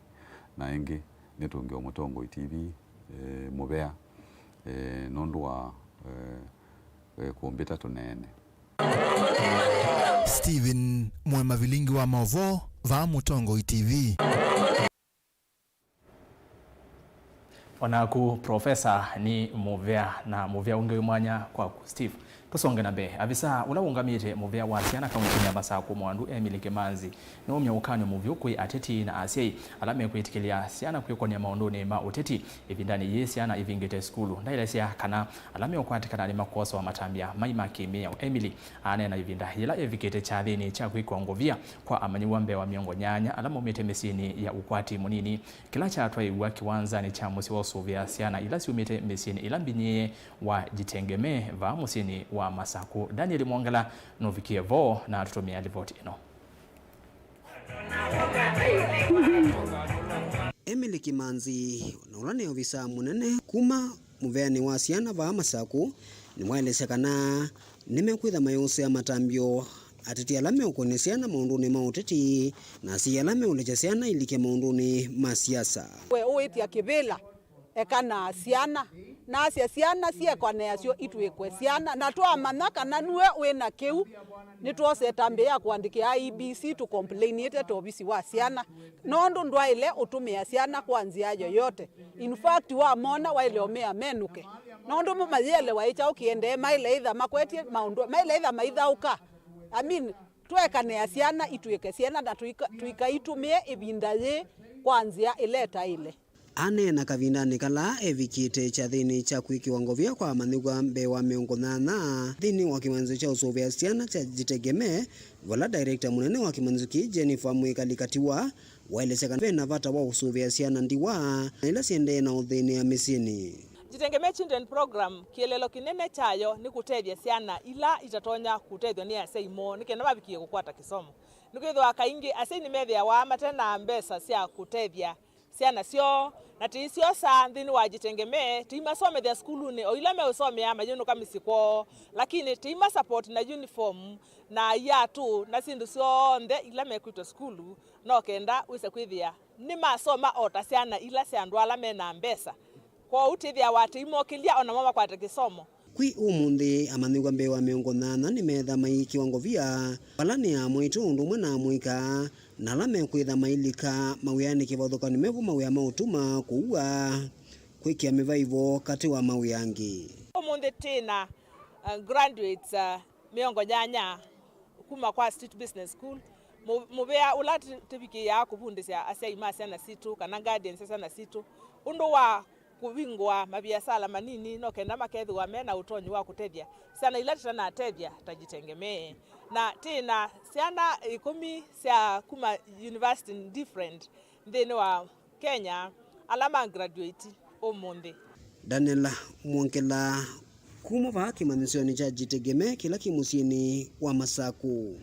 Na ĩngĩ, nĩtũngĩe Mũtongoi T V, eh, mũvea, eh, nũndũ wa, eh, eh, kũmbĩta tũneene. Stephen Mwema, vilingi wa maũvoo, vaa Mũtongoi T V. Onaku Profesa nĩ mũvea, na mũvea ũngĩ wĩ mwanya kwaku Steve. Tũsonge na mbee. Avisa ũla ũũngamĩte mũvea wa syana kauntinĩ ya Masakũ, Mwandu Emily Kimanzi, nĩwaumya ũkany'o mũvyũ kwĩ ateti na asyai ala mekwĩtĩkĩlya syana kwĩkony'a maũndũnĩ ma ũteti. Ĩvindanĩ yĩĩ syana ivingĩte sukulu, ndaelesya kana ala meũkwatĩkana nĩmakwosawa matambya mai ma kĩmĩao. Emily aneena ĩvinda yĩla evikĩte kyathĩnĩ kya kwĩkwa ngovia kwa amanyĩw'a mbee wa mĩongo nyanya ala maumĩte mĩsyĩnĩ ya ũkwati mũnini, kĩla kyatwaĩĩw'a kĩwanzanĩ kya mũsyĩ wa ũsũvĩa syana ila syumĩte mĩsyĩnĩ ĩla mbinyĩĩe wa Jitegemee vaa mũsyĩnĩ wa Masakũ. Daniel Mwongela nũvikie vo na atũtũmĩa livoti ĩno. Emily Kimanzi, na ũla nĩ ovisaa mũnene kuma mũveanĩ wa syana vaa Masakũ, nĩwaelesya kana nĩmekwĩtha mayũsĩa matambyo ateti ala meũkũnĩ syana maũndũnĩ ma ũteti na asyai ala meũlekya syana ilike maũndũnĩ ma siasa. We ũwĩtya kĩvĩla, ekanaa syana, nasya syana syekanea syo itw'ĩkwe syana, na twamanya kana nue wĩ na kĩu, nĩtwose ĩtambya ya kũandĩkĩa I E B C tũkomplainĩte ta ovisi wa syana, nũndũ ndwaĩle ũtũmĩa syana kwa nzĩa yoyote. In fact, wamona waĩle ũmea menũke, nũndũ mo mayĩelewa ĩ kyaũ kĩendee, maĩle ĩtha makwetye maũndũ, maĩle ĩtha maithaũka. I mean, twekanea syana itw'ĩke syana na tũika- tũikaitũmĩe ĩvinda yĩĩ kwa nzĩa ĩla ĩtaĩle. Aneena kavindanĩ kala evikĩte kyathĩnĩ kya kwĩkĩwa ngovia kwa amanyĩw'a mbee wa mĩongo nyanya nthĩnĩ wa kĩmanyĩsyo kya ũsũvĩa syana kya Jitegemee, vala director mũnene wa kĩmanyĩsyo kĩĩ Jennifer Mwĩkali Katiwa waelesya kana ve na vata wa ũsũvĩa syana ndiwa na ila syendee na ũthĩnĩa mĩsyĩnĩ. Jitegemee Children Program, kĩeleelo kĩnene kyayo nĩ kũtethya syana ila itatonya kũtethw'a nĩ asyai moo nĩ kenda mavikĩe kũkwata kĩsomo. Nĩkwĩthĩwa kaingĩ asyai nĩmethĩawa mate na mbesa sya kũtethya syana syoo, na tĩisyosa nthĩnĩ wa Jitegemee, tĩimasomethya sukulunĩ o ila meũsomea mayĩũnũka mĩsyĩ kwoo, lakini tĩima support na uniform na iatũ na syĩndũ syonthe ila mekwĩtwa sukulu, no kenda wĩse kwĩthĩa nĩmasoma o ta syana ila sya andũ ala me na mbesa. Kwoou tĩthĩawa tĩimokĩlya o namo makwate kĩsomo. Kwĩ ũmũnthĩ, amanyĩw'a mbee wa mĩongo nyanya nĩmetha maiĩkĩwa ngovia, vala nĩ amwaitũ ũndũ ũmwe na amũika, na ala mekwĩtha mailika mawĩanĩ kĩvathũkany'o me vo mawĩa ma ũtuma, kũua, kwĩkĩa mĩvaivo, katĩ wa mawĩa angĩ. Ũmũnthĩ twĩ na, uh, graduates, uh, mĩongo nyanya kuma kwa Street Business School, mũ-, mũvea ũla tũ-, tũvikĩĩaa kũvundĩsya asyai ma syana sitũ kana guardians sya syana sitũ ũndũ wa kũvingũa maviasala manini no kenda makethĩwa me na ũtonyi wa kũtethya syana ila tũtanatethya ta Jitegemee. Na twĩ na syana ĩkũmi sya kuma university different nthĩnĩ wa Kenya ala ma graduate ũmũnthĩ. Daniel Mwongela, kuma vaa kĩmanyĩsyonĩ kya Jitegemee kĩla kĩ mũsyĩnĩ wa Masakũ.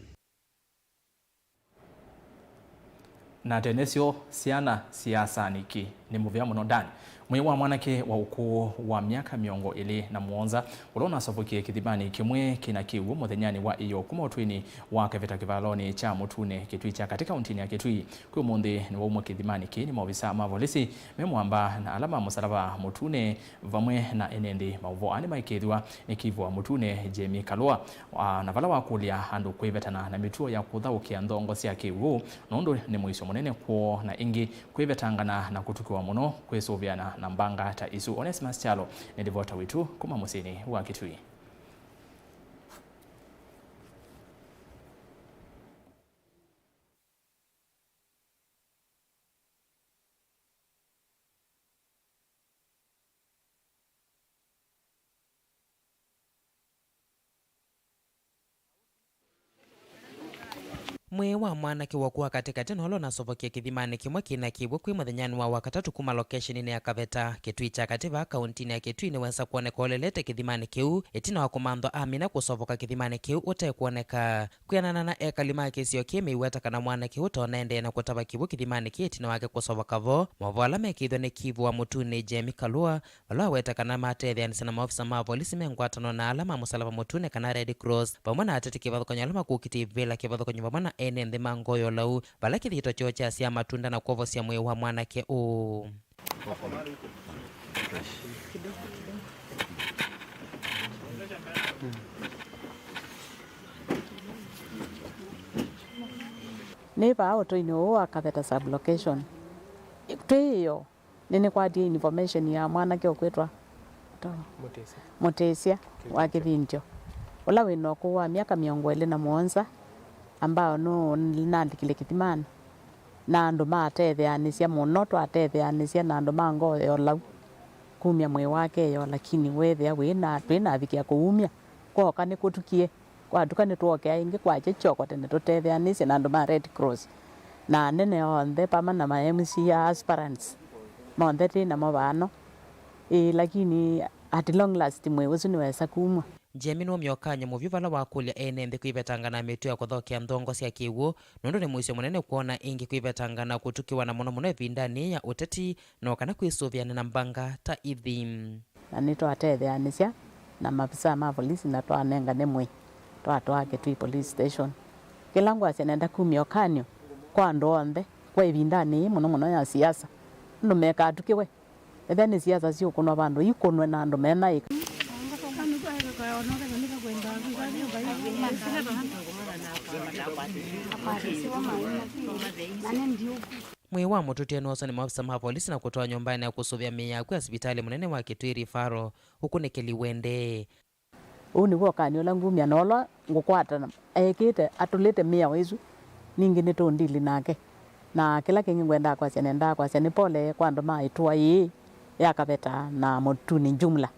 Na tene syo syana siasa nĩkĩ? Nĩ mũvea mũno Dan. Mwĩĩ wa mwanake wa ũkũũ wa myaka mĩongo ĩlĩ na mũonza ũla ũnasovokie kĩthimanĩ kĩmwe kĩna kĩw'ũ mũthenyanĩ wa ĩyoo kuma ũtũinĩ wa Kaveta kĩvalonĩ kya Mũtune Kĩtui kya katĩ kauntinĩ ya Kĩtui kwĩ ũmũnthĩ nĩwaumwa kĩthimanĩ kĩĩ nĩ maovisa ma volisi me mũamba na ala ma mũsalava mũtune vamwe na ene nthĩ. Maũvoo aa nĩmaĩkĩĩthw'a nĩ Kivu wa Mũtune Jamie Kalua, wa, na vala wakũlya andũ kwĩvetana na mĩtuo ya kũthaũkĩa nthongo sya kĩw'ũ nũndũ nĩ mũisyo mũnene kwoo, na ĩngĩ kwĩvetangana na kũtukĩwa mũno kwĩsũvĩana na mbanga ta isu. Onesimus Kyalo nĩ livota witũ kuma mũsyĩnĩ wa Kĩtui. Mwĩĩ wa mwanake wa ũkũũ wa katĩkatĩ na ũla ũnasovokie kĩthimanĩ kĩmwe kĩna kĩw'ũ kwĩ mũthenyanĩ wa Wakatatũ kuma lokeshenĩnĩ ya Kaveta, Kĩtui kya Katĩ vaa kauntinĩ ya Kĩtui nĩwesa kwoneka ũlelete kĩthimanĩ kĩu ĩtina wa kũmanthwa amina kũsovoka kĩthimanĩ kĩu ũte kwoneka. Kwĩanana na ekali ma kĩsio kĩĩ, meiweta kana mwanake ũũ ta ũnaendee na kũtava kĩw'ũ kĩthimanĩ kĩĩ ĩtina wake kũsovoka vo. Maũvoo ala mekĩithwe nĩ Kivu wa Mũtune Jamie Kalua, vala waweta kana matetheanĩsya na maofisa ma volisi me ngwatanĩo na ala ma Mũsalaba Mũtune kana Red Cross, vamwe na ateti kĩvathũkany'o ala makũkĩte ivĩla kĩvathũkany'o vamwe na ene nthĩ ma ngoo ya ũlau, vala kĩthito kyoo kyasyaa matunda na kwovosya mwĩĩ wa mwanake ũũ. Nĩ vaa ũtũinĩ ũũ wa Kaveta sub-location. Twĩ ĩyoo, nĩnĩkwatie information ya mwanake ũkwĩtwa Mũtĩsya. Mũtĩsya wa Kĩvindyo, ũla wĩ na ũkũũ wa myaka mĩongo ĩlĩ na mũonza, ambao nũnalikile kĩthimanĩ. Na andũ matetheanĩsya mũno, twatetheanĩsya na andũ ma ngoo ya ũlau kumya mwĩĩ wake ĩyoo, lakini weethĩa wĩ na, twĩ navikĩa kũumya. Kwooka nĩkũtukie, kwatuka nĩtwokea ĩngĩ kwakya kyoko tene tũtetheanĩsye na andũ ma Red Cross na anene onthe, pamwe na ma M C A aspirants monthe twĩ namo vaano. Ĩĩ, lakini at long last mwĩĩ ũsu nĩwesa kumw'a. Jamie nĩwaumya ũkany'o mũvyũ vala wakũlya ene nthĩ kwĩvetangana na mĩtuo ya kũthaũkĩa nthongo sya kĩw'ũ, nũndũ nĩ mũisyo mũnene kwona ĩngĩ kwĩvetangana na kũtukĩwa, na mũno mũno ĩvindanĩ ya ũteti, no kana kwĩsũvĩana na mbanga ta ithi. Na nĩtwatetheanĩsya na mavisaa ma volisi na twanengane mwĩĩ, twatwaa Kĩtui Police Station. Kĩla ngwasya, nenda kumya ũkany'o kwa andũ onthe kwa ĩvindanĩ yĩĩ, mũno mũno ya siasa, andũ mekatukĩwe. Ethĩa nĩ siasa siũkũnwa vandũ, ikũnwe na andũ mena ĩka. Mwĩĩ wa mũtũtĩe nĩwoswa nĩ maofisa ma volisi na kũtwawa nyũmbanĩ ya kũsũvĩa mĩĩ ya akw'ũ ya sivitalĩ mũnene wa Kitui Referral, ũkunĩkĩli ũendee. Ũu nĩw'o ũkany'o ũla ngumya na ũla ngũkwata ekĩte, atũlĩte mĩao ĩsu, ningĩ nĩtũndili nake. Na kĩla kĩngĩ ngwendaa kwasya, nendaa kwasya nĩ pole kwa andũ ma ĩtũa yĩĩ ya Kaveta na Mũtũnĩ jumla.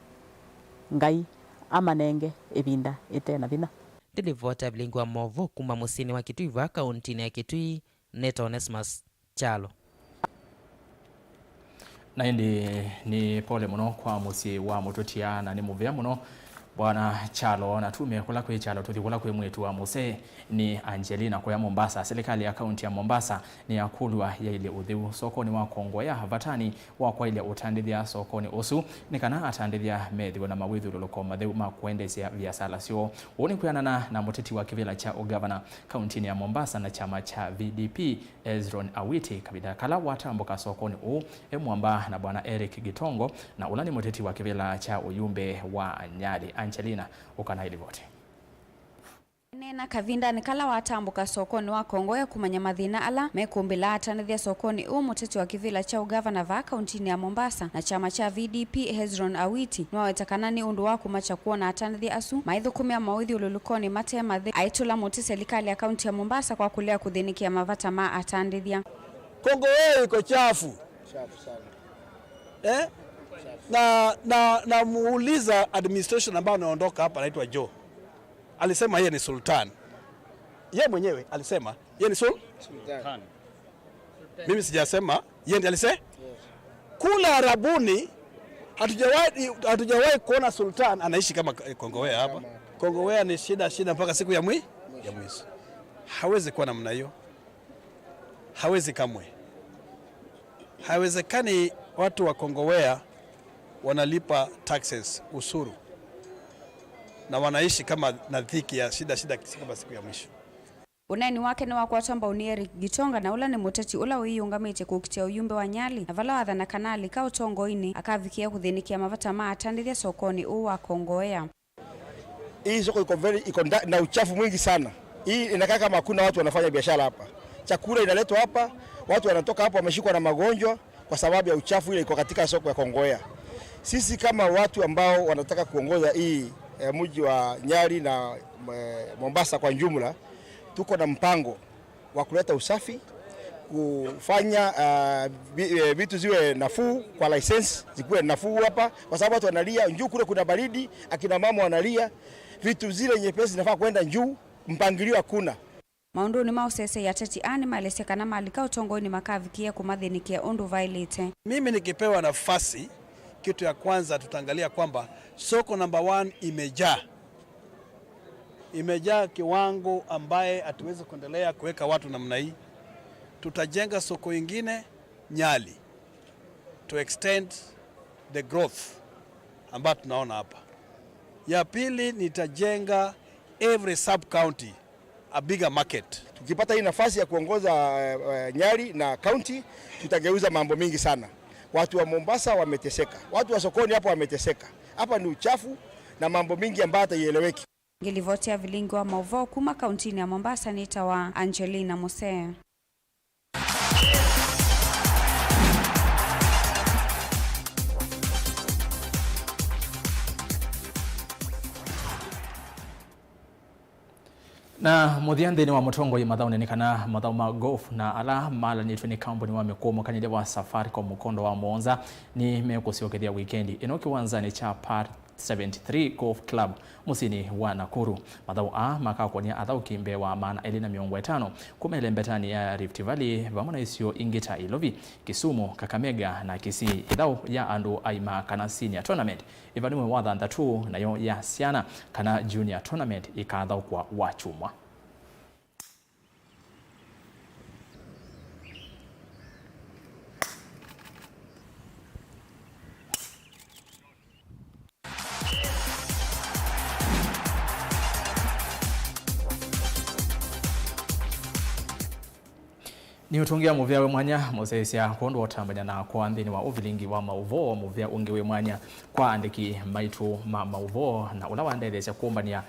Ngai amanenge ĩvinda ĩte na vinya. Nĩ livoti ya vilingi wa maũvoo kuma mũsyĩnĩ wa Kitui vaa kauntinĩ ya Kitui, nĩtawa Onesmus Kyalo. Na ĩndĩ nĩ pole mũno kwa mũsyĩ wa mũtũtia, na nĩ mũvea mũno Bwana Kyalo, na tume kũla kwĩ Kyalo tũthi kũla kwĩ mwĩĩtu wa mũsee. Nĩ Angelina kũya Mombasa. Silikalĩ ya kaunti ya Mombasa nĩyakũlw'a yailye ũtheu sokonĩ wa Kongowea vatani wa kwaĩlya ũtandĩthya sokonĩ ũsu nĩ kana atandĩthya methĩwe na mawĩthyũlũlũko matheu ma kũendeesya viasala syoo. Ũu nĩ kwĩanana na mũteti wa kĩvĩla kya ũgavana kauntinĩ ya Mombasa na kyama kya V D P, Hezron Awiti, kavinda kala watambũka sokonĩ ũũ e mwamba na Bwana Eric Gitongo, na ũla nĩ mũteti wa kĩvĩla kya ũyumbe wa Nyali. Angelina, ũka na ĩlivoti. Neena kavindanĩ kala watambũka sokonĩ wa Kongowea kũmanya mathĩna ala mekũmbĩla atandĩthya sokonĩ ũũ, mũteti wa kĩvĩla kya ũgavana vaa kauntinĩ ya Mombasa na kyama kya V D P, Hezron Awiti, nĩwaweta kana nĩ ũndũ wa kũmakya kwona atandĩthya asu maithũkũmĩa mawĩthyũlũlũkonĩ mate matheu, aitũla mũtĩ silikalĩ ya kaunti ya Mombasa kwa kũlea kũthĩnĩkĩa mavata ma atandĩthya. Kongowea iko chafu. Eh? Na, na, namuuliza administration ambayo anaondoka hapa, anaitwa Joe. Alisema yeye ni sultan. Yeye mwenyewe alisema yeye ni sul-, sultan. Mimi sijasema, yeye ndiye alise-, kula Arabuni hatujawahi, hatujawahi kuona sultan anaishi kama Kongowea hapa. Kongowea ni shida, shida mpaka siku ya mwi-, ya mwisho. Hawezi kuwa namna hiyo. Hawezi kamwe. Haiwezekani watu wa Kongowea wanalipa taxes, ushuru, na wanaishi kama na dhiki ya shida, shida siku kama siku ya mwisho. Ũneeni wake nĩwakwatwa mbau nĩ Eric Gitonga, na ũla nĩ mũteti ũla wĩyĩũngamĩtye kũkitĩa ũyumbe wa Nyali, na vala wathana kana alika ũtongoinĩ akavikĩĩa kũthĩnĩkĩa mavata ma atandĩthya sokonĩ ũũ wa Kongowea. Hii soko iko very, iko nda-, na uchafu mwingi sana. Hii inakaa kama hakuna watu wanafanya biashara hapa. Chakula inaletwa hapa, watu wanatoka hapo wameshikwa na magonjwa kwa sababu ya uchafu ile iko katika soko ya Kongowea. Sisi kama watu ambao wanataka kuongoza hii, eh, mji wa Nyali na, eh, Mombasa kwa jumla, tuko na mpango wa kuleta usafi, kufanya, ah, vi-, eh, vitu ziwe nafuu kwa license, zikuwe nafuu hapa, kwa sababu watu wanalia, juu kule kuna baridi, akina mama wanalia, vitu zile nyepesi zinafaa kwenda juu, mpangilio hakuna. Maũndũnĩ ma ũseseĩ, ateti aa nĩmaelesya kana malika ũtongoinĩ makavikĩĩa kũmathĩnĩkĩa ũndũ vaĩlĩte. Mimi nikipewa nafasi, kitu ya kwanza tutaangalia kwamba soko number one imejaa. Imejaa kiwango ambaye hatuwezi kuendelea kuweka watu namna hii. Tutajenga soko ingine Nyali to extend the growth ambayo tunaona hapa. Ya pili, nitajenga every sub county a bigger market. Tukipata hii nafasi ya kuongoza, eh, eh, Nyali na county, tutageuza mambo mingi sana. Watu wa Mombasa wameteseka, watu wa sokoni hapo wameteseka. Hapa ni uchafu na mambo mingi ambayo hata ieleweki. Ngĩlivoti ya vilingi wa maũvoo kuma kauntinĩ ya Mombasa nĩtawa Angelina Musee. Na mũthya nthĩnĩ wa mũtongoi mathaũnĩ nĩ kana mathaũ ma golf na ala malanĩtw'e nĩ kambuni wa mĩkũũmũkanĩlya wa Safaricom mũkondo wa mũonza nĩmekũsyokethya wikendi ĩno kĩwanzanĩ kya Par seventy-three Golf Club mũsyĩnĩ wa Nakuru. Mathaũ aa makakũnĩa athaũki mbee wa maana elĩ na mĩongo ĩtano kuma ĩlembetanĩ ya Rift Valley vamwe na isio ingĩ ta Ilovi, Kisumu, Kakamega na Kisii. Ĩthaũ ya andũ aima kana senior tournament ĩvanĩwe Wathanthatũ, nayo ya syana kana junior tournament ĩkathaũkwa Wakyumwa. Nĩũtũngĩa mũvea wĩ mwanya mũsyaĩĩsya kwondũ wa ũtambany'a nakwa nthĩnĩ wa ũvilingi wa maũvoo. Mũvea ũngĩ wĩ mwanya kwa andĩki maitũ ma maũvoo na ũla wandetheesya kũmbany'a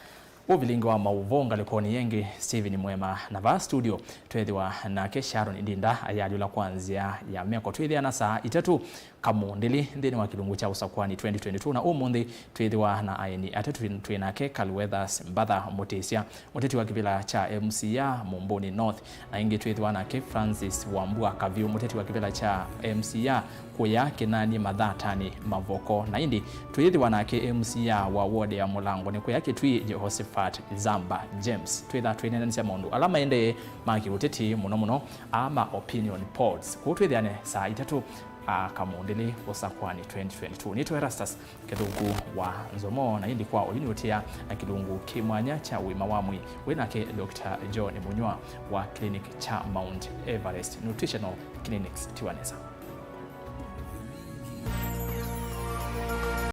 Ũvilingi wa maũvoo ngalĩkonĩ yĩngĩ, Stephen Mwema, na vaa studio twĩthĩwa nake Sharon Ndinda ayaalyũla kwa nzĩa ya meko. Twĩthĩana saa itatũ kamũndĩlĩ nthĩnĩ wa kĩlungu kya Ũsakwani twenty twenty-two, na ũmũnthĩ twĩthĩwa na aeni atatũ. Twĩ nake Kaluethas Mbatha Mũtĩsya, mũteti wa kĩvĩla kya M C A Mũmbũni North, na ĩngĩ twĩthĩwa nake Francis Wambua Kaviu, mũteti wa kĩvĩla kya M C A kũya Kĩnani Mathatanĩ Mavoko, na ĩndĩ twĩthĩwa nake M C A wa ward ya Mũlango nĩ kũya Kĩtui Jehoshaphat Zamba James. Twĩtha twĩneenanĩsya maũndũ ala maendee ma kĩũteti, mũno mũno aa ma opinion polls. Kwoou twĩthĩane saa itatũ a kamũndĩlĩ Ũsakwani twenty twenty-two. Nĩtwa Erastus Kĩthũku wa Nzomo, na ĩndĩ kwa ũyu nĩũtia na kĩlungu kĩ mwanya kya ũima wa mwĩĩ wĩ nake Doctor John Munywa wa clinic kya Mount Everest Nutritional Clinics. Tiwa nesa.